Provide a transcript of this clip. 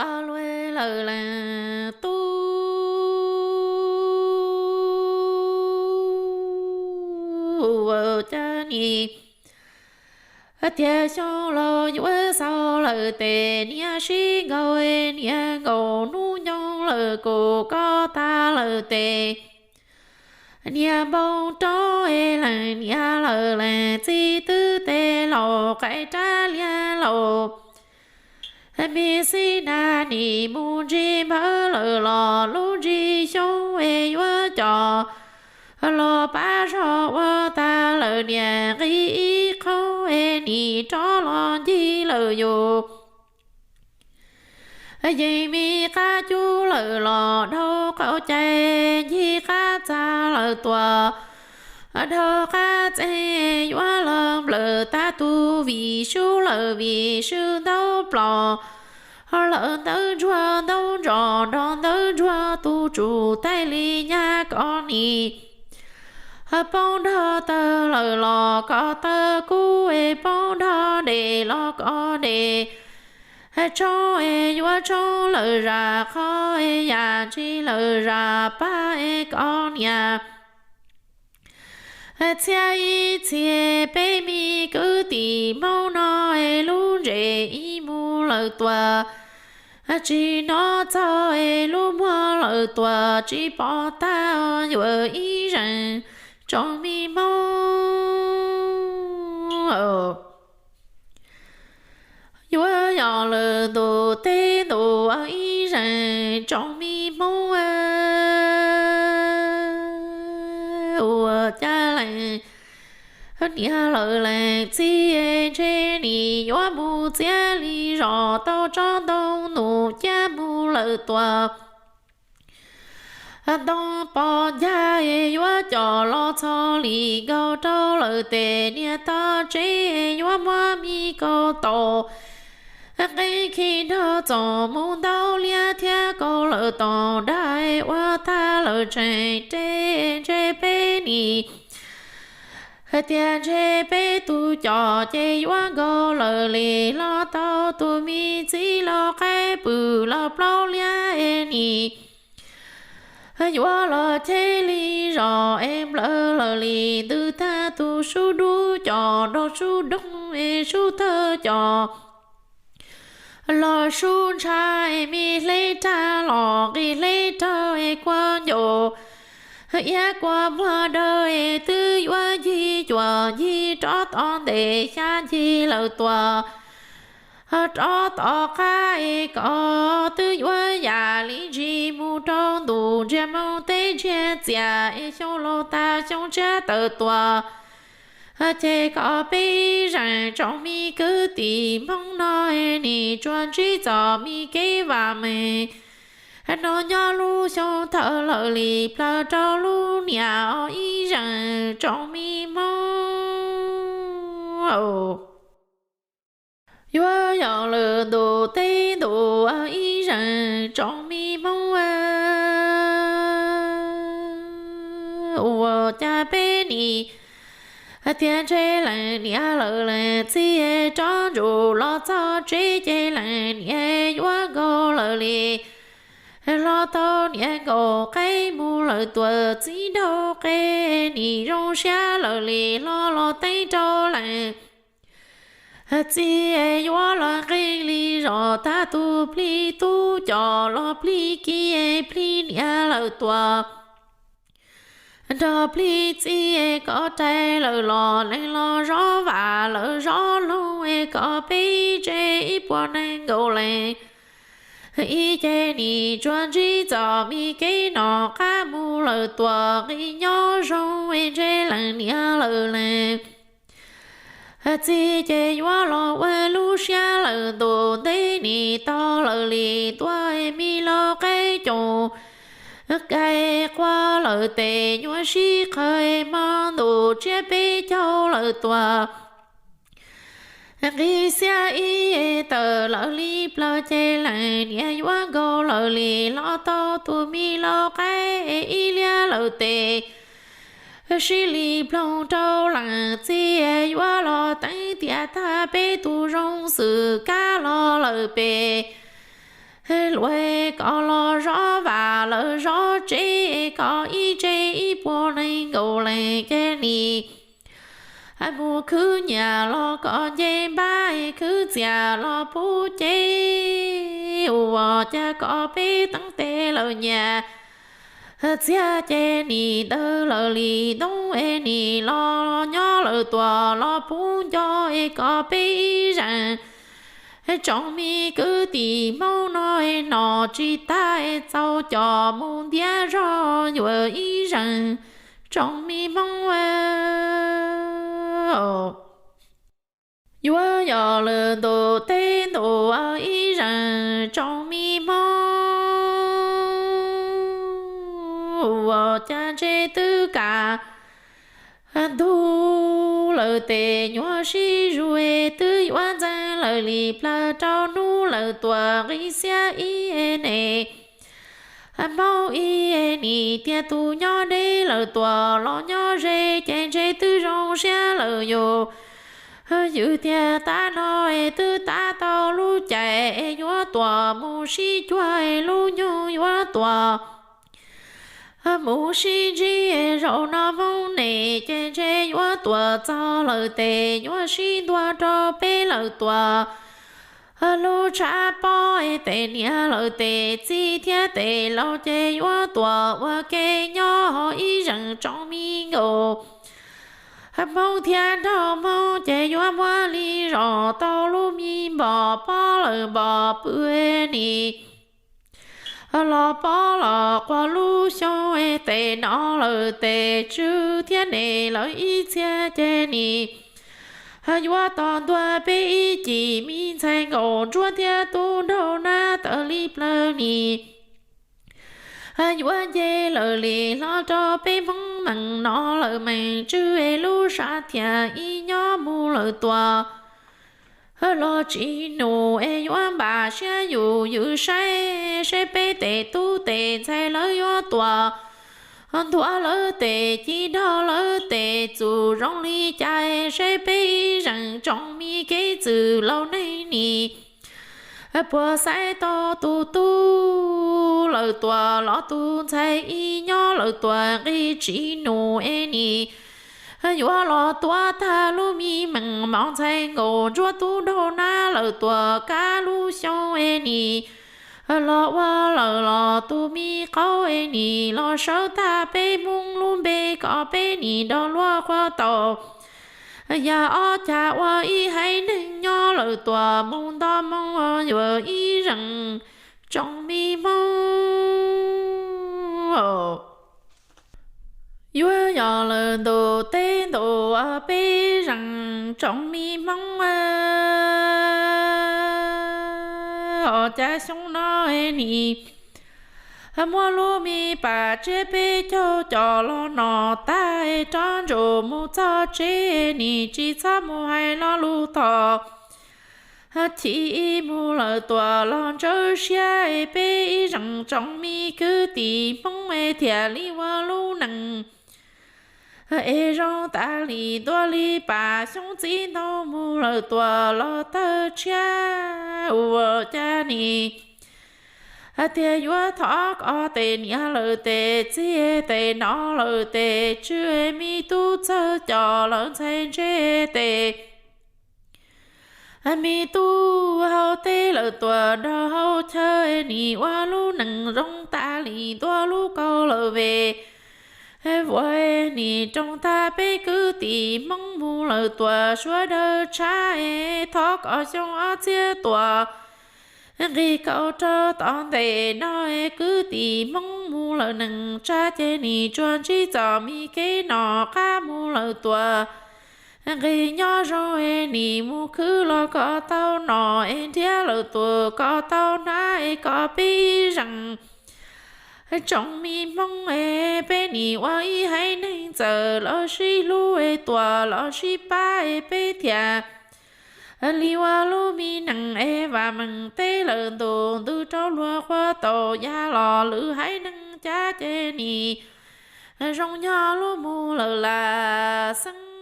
Ob lub lawm leej tub, cas nim tiag xyoo los yuav xaus lawm tes, niam sib nkaus niam nkaus, hnub nyoog lawm kuv koj tag lawm tes, niam npau rau leej niam lawm leej txiv twb tes laus, qaib rab liag laus, me xib nag nim mus ntsib npawg lawm los lub ntsib xyoo es yuav cov los pab zog ua tag lawm, niam nqis ib qho es nim rov los ncig lawm yus. Yeej me qab cub lawm los dhau qaum cai, ncig qab txag lawm tuaj, dhau qab txeeg yuav los nplawm tag tus, vim sub lawm vim sub ntaub plos, lawm ntawv ntsuag ntaub ntsos, nrog ntawv ntsuag tus tsum, taij li nyab koj nim poob nrog tawg lawm los koj tawg kub es poob nrog des los koj des tshoob es yuav tshoob lawm zam qhov es yam ntsis lawm zam pab es koj niam. Txhia ib txhia peb me kwv tij Hmoob no es lub ntsej ib mus lawm tuaj, tsis hnov txog es lub muag lawm tuaj, tsis pom tag yuav ib zeem tsoom me Hmoob. Yuav yog lwm ntu teb ntu ib zeem tsoom me Hmoob ua cas leej niam lawm leej txiv ntshe nim yuav mus txiav li zos tau tsob ntoo num cab mus lawm tuaj. Ntoo pom ncag es yuav coj los txhos li nkaus rau lawm tes, niam tog tsev yuav muab me kaus taum nqeeb khi nrog txoom mus ntaus liab thiab kaus lawm toom daj ua tag lawm tseem reb ntshe peb nim hais tias ntshe peb tus coj ces yuav nkaus lawm li los tau tus me txiv los qaib pwm los plaub liab es nim yuav los cheb li zos es nplawm lawm li ntws tag tus sub dub coj nrog sub doog es sub tawg coj los sub ntsha es me hleb rag los nqis hleb rag es kua ncaus iab kua muag dawb es twb yuav ncig cuam ncig rov tom ntes xya ncig lawm tuaj. Rov tom qab es kom twb yuav yam li ntsis mus rau ntu ntsiag moo teb ntsiag txias es xyoo laus tag xyoo tshiab tawm tuaj. Ces kom peb zeem tsoom me kwv tij Hmoob no es nim tsuas ntsib txom me kev vam meej no nyob lub xyoo thawj lawm li plaws rau lub niam os ib zeem tsoom me Hmoob. Yuav yog lwm ntu teb ntu ib zeem tsoom me Hmoob ua cas peb nim tias ntshe leej niam lawm leej txiv rov ntsum los txog tsev ces leej niam yuav nkaus lawm li los tau niam nkaus qaib mus lawm tuaj txiv nraug qe nim zoo siab lawm li los los teeb rau leej txiv yuav los nqis li zos tag tus plig tub coj los plig kiv plig niam lawm tuaj nrog plig txiv kom rais lawm los leej los zov vam lawm zov loog es kom peb tsev ib puas nees nkaum leej ib ce nim tsuas ntsib txom me kev nom qab mus lawm tuaj nqis nyob zoo es ntshe leej niam lawm leej txiv ces yuav los ua lub siab lawm ntu ntej nim tog lawm li tuaj me lauj qaib coom kaij quaj lawm tes nyuaj sib qhawv hmo ntu tsiab peb caug lawm tuaj nqis xiab ib tawm lawm li plaws ces leej niam yuav nkaus lawm li los tau tus me lauj qaib ib liab lawm tes sib li ploog rau leej txiv yuav los teeb tiam tag peb tus zoo xwm kab los lawm pem Luag kom los zov vam lawv zov tsev, kom ib tsev ib puas nees nkaum leej ces nim mus khwb nyiaj los kom nce npab, khwb txiaj los pub cev, ua cas kom peb teeb tes lawm nyiaj txiag ces nim dawb lawm li ntoo es nim los nyob lawm tuaj los pub nco es kom peb ib zeem tsoom me kwv tij Hmoob no es nom tsis tag es txaus coj mus ntiab zog yuav ib zeem tsoom me Hmoob. Yuav yog lawm ntuj teb ntuj ib zeem tsoom me Hmoob, ua cas ntshe twb kam ntug lawm tes nyuaj sib zuj es twb yuav ntxeev lawm li plaws rau hnub lawm tuaj nqis xiab ib es ne Hmoob ib es nim tiag tus nyob deb lawm tuaj los nyob ze ces ntshe twb zoo siab lawm yus. Ywg tiag tab no es twb tab tau lub cai es yuav tuaj mus sib cuag es lub nyoog yuav tuaj mus sib ntsib es zaum no Hmoob ne ces ntshe yuav tuaj txog lawm tes yuav sib ntuag rau peb lawm tuaj lub tshav pob es tes niam lawm tes txiv thiab tes laus ces yuav tuaj ua ke nyob ho ib zeem tsoom me nkaus Hmoob thiab nraug Hmoob ces yuav muab li zos tau lub me npom pob lawm npom pw nim los pob los qua lub xyoo es tes no lawm tes tswv thiab ne lawm ib txhia ces nim yuav tos ntua peb ib cim me ntxhais nkaus ntsuab thiab tub nraug nab tawm li plaws nim yuav nce lawm li hlo rau peb Hmoob meem no lawm meem tswv es lub sab thiaj ib nyob mus lawm tuaj los tsis num es yuav npam siab yus yws saib seb peb tes tub tes ntxhais lawv yuav tuaj ntuav lawv tes ci nrog lawv tes txuj zoo li cas seb peb ib zeem tsoom me kev txwm laus neeg nim puas xaiv tau tus tub lawm tuaj los tus ntxhais ib nyob lawm tuaj nqis tsis num es nim yuav los tuav tag lub me meem mov ntxhais nkaus ntsuab tub nraug nab lawm tuaj kab lub xyoo es nim los ua lawm los tus me qauv es nim los sawv tag peb Hmoob lub npe kom peb nim nrog luag qhuav tau yam ob cag ua ib haiv neeg nyob lawm tuaj mus nto moo yuav ib zeem tsoom me Hmoob. Yuav yog lawm ntuj teb ntuj peb zeem tsoom me Hmoob, ho cas xyoo no nim muab lub me pas tsiab peb caug cov los no tag rov ntsuas mus txog tsev nim tsis txhob mus hais lo lus thov chim mus lawm tuaj los ntsawv siab es peb ib zeem tsoom me kwv tij Hmoob es thiaj li ua lub neej es zoo tas li ntua li pas xyoob txib ntau mus lawm tuaj los tawg tshiab ua cas nim tiag yuav thov koj tes niam lawm tes txiv tes no lawm tes tswv me tub txawg coj lawm ntxhais ntse tes me tub hauv teb lawm tuaj nrog hauv chaw nim ua lub neej zoo tas li ntua lub kaus lawm ve vuas nim roos tag peb kwv tij Hmoob mus lawm tuaj suav dawb tshav es thov kom xyoo ob txhiab tuaj nqis kaus rau tom ntej no es kwv tij Hmoob mus lawm neej tsa ces nim tsuas ntsib txoj me kev no qab mus lawm tuaj nqis nyob zoo es nim mus khwv los kom tau nom es nrhiav lawm tuaj kom tau hnab es kom peb zeem tsoom me Hmoob es peb nim ua ib haiv neeg txawm los sib hlub es tuaj los sib pab es peb thiaj li ua lub me neej es vam meej teb lawm ntuj ntws rau luag qhuav tau ya los lwm haiv neeg cas ces nim zoo nyob lub mus lawm lam xeeb